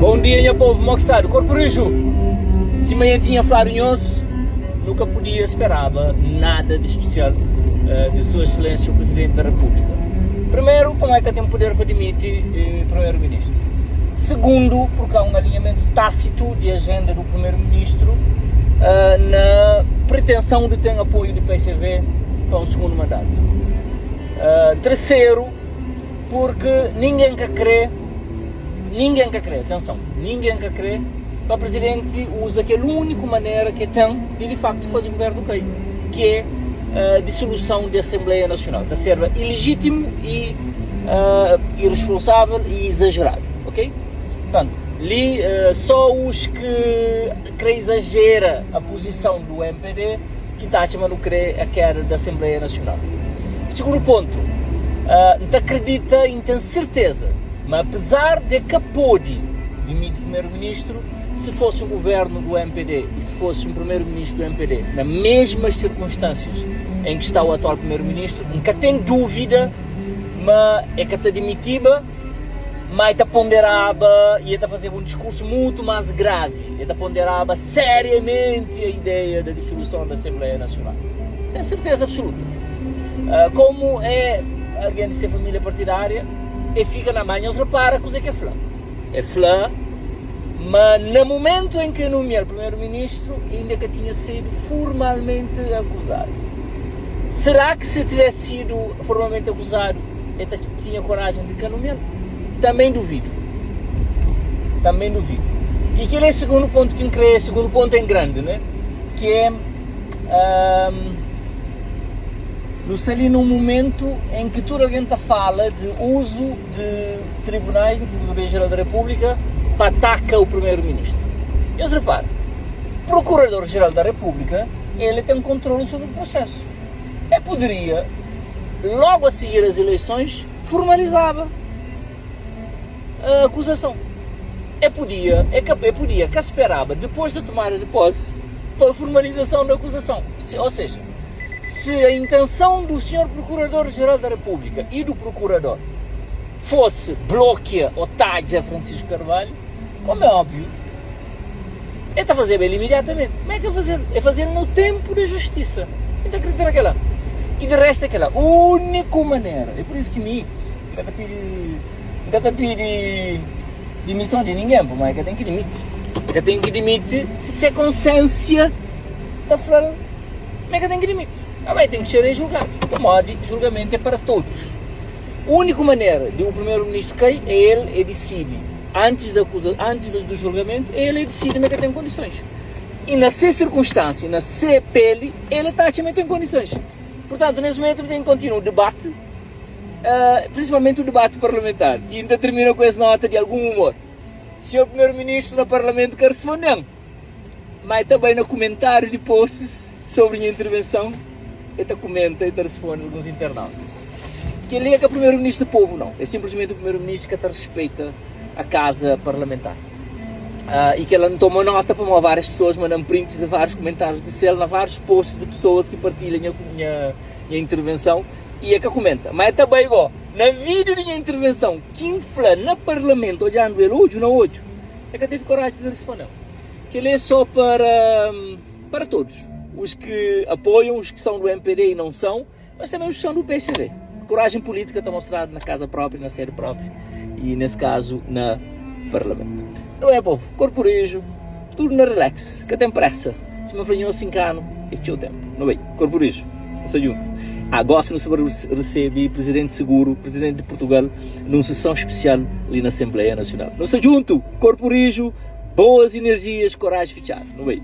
Bom dia nha povo, mo ki stadu? Korpu riju! Sima nha tinha fladu nhos, nu ka podia speraba nada di spesial di Sua Excelência o Presidente da República. Primeru, pamodi el ka ten puder pa dimiti Primeru-Ministru. Segundu, purki há un alinhamentu tásitu di agenda do Primeru-Ministru na pretensão de ten apoiu di PSV pa un segundu mandatu. Terseru, purki ningen ka kre, ningen ka kre, atenson, ningen ka kre pa Presidenti uza kel úniku manera ki el ten di di faktu faze guvernu kai, ki é disoluson di Asenbleia Nasional. Ta serba ilegítimu i irresponsável i izajeradu, ok? Portantu, li só os ki kre izajera a puzison do MPD ki ta atxa ma nu kre a keda di Asenbleia Nasional. Sigundu pontu, N ta kridita i N ten serteza ma apezar de ka pode dimiti Primeru-Ministru, se fosse um governo do MPD e se fosse um Primeiro-Ministro do MPD na mesmas circunstâncias em que está o atual Primeiro-Ministro, N ka ten dúvida ma e ka ta dimitiba, ma e ta ponderaba e e ta fazeba um discurso mutu mas grave, e ta ponderaba seriamente a ideia da dissolução da Assembleia Nacional. Ten serteza absoluta. Como é alguém de se família partidária, e fica na má. Nhos repara kuze ke fla. E fla ma na momento em que nomeal primeiro-ministro inda ka tinha sido formalmente acusado. Será que se tivesse sido formalmente acusado e ta tinha coragem de ka nomeal? Também duvido. Também duvido. E kel é segundo ponto que N kre, segundo ponto em grande, né? Que é um, nu sta li num momento em que tudo alguém ta fala de uso de tribunais, de Procuradoria-Geral da República, pa ataka o Primeiro-Ministro. Nhos repara, Procurador-Geral da República, ele tem controle sobre o processo. E poderia, logo a seguir as eleições, formalizava a acusação. E podia, e, e podia, que esperava, depois da tomada de posse, para a formalização da acusação. Ou seja, se a intenção do senhor Procurador-Geral da República e do Procurador fosse bloquear ou tadja Francisco Carvalho, como é óbvio, ele está a fazer ele imediatamente. Como é que é fazer? É fazer no tempo da justiça. Tem que acreditar naquela. E de resto aquela única maneira. É por isso que me nunca pedi, nunca pedi demissão de ninguém, mas é que tem que demitir. É que tem que demitir se se consciência está falando. Como é que tem que demitir? Ah, vai, tem que ser julgado. Pamodi julgamento é para todos. Única maneira de o primeiro-ministro cair é ele é decide antes da acusa, antes do julgamento, ele decide como é que tem condições. E na C circunstância, na C pele, ele está também tem condições. Portanto, nesse momento tem que continuar o debate, principalmente o debate parlamentar. E ainda termina com essa nota de algum humor. Senhor Primeiro-Ministro no Parlamento quer responder, mas também no comentário de posts sobre minha intervenção, ele comenta e responde alguns internautas. Que ele é que é o Primeiro-Ministro do povo, não. É simplesmente o Primeiro-Ministro que até respeita a casa parlamentar. E que ela não toma nota para várias pessoas mandam prints de vários comentários de cel na vários posts de pessoas que partilham a minha, minha intervenção e é que comenta. Mas é também igual, na vídeo de minha intervenção, que infla na parlamento, olhando ele olho no olho, é que teve coragem de responder. Que ele é só para todos, os que apoiam, os que são do MPD e não são, mas também os que são do PSV. Coragem política está mostrada na casa própria, na sede própria e, nesse caso, na parlamento. Não é, povo? Corpo rijo, tudo na relax, que tem pressa. Se me falhou 5 anos, é teu tempo. Não é? Corpo rijo, estou junto. Agora se recebe presidente seguro, presidente de Portugal, numa sessão especial ali na Assembleia Nacional. Não estou junto, corpo rijo, boas energias, coragem fechada. Não é?